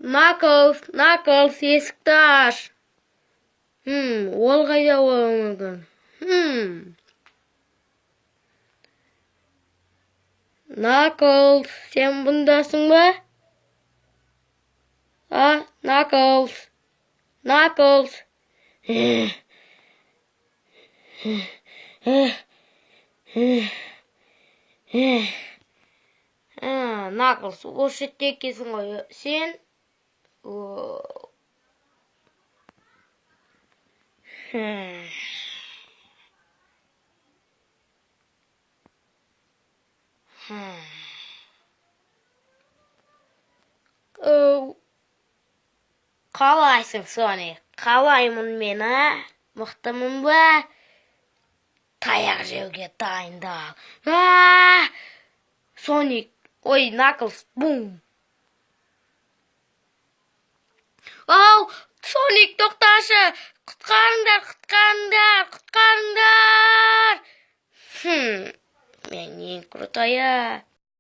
Наклз, Наклз, есікті аш. Ол қайда болуы мүмкін? Наклз, сен бұндасың ба? А, Наклз, Наклз. Наклз, осы жерде екенсің ғой. Сен... Қалайсың, Соник? Қалаймын мен, а? Мықтымын ба? Таяқ жеуге дайындал. Соник, ой, Наклз, бум. Ау, Соник, тоқташы! Құтқарыңдар, құтқарыңдар, құтқарыңдар! Мен ең крутая.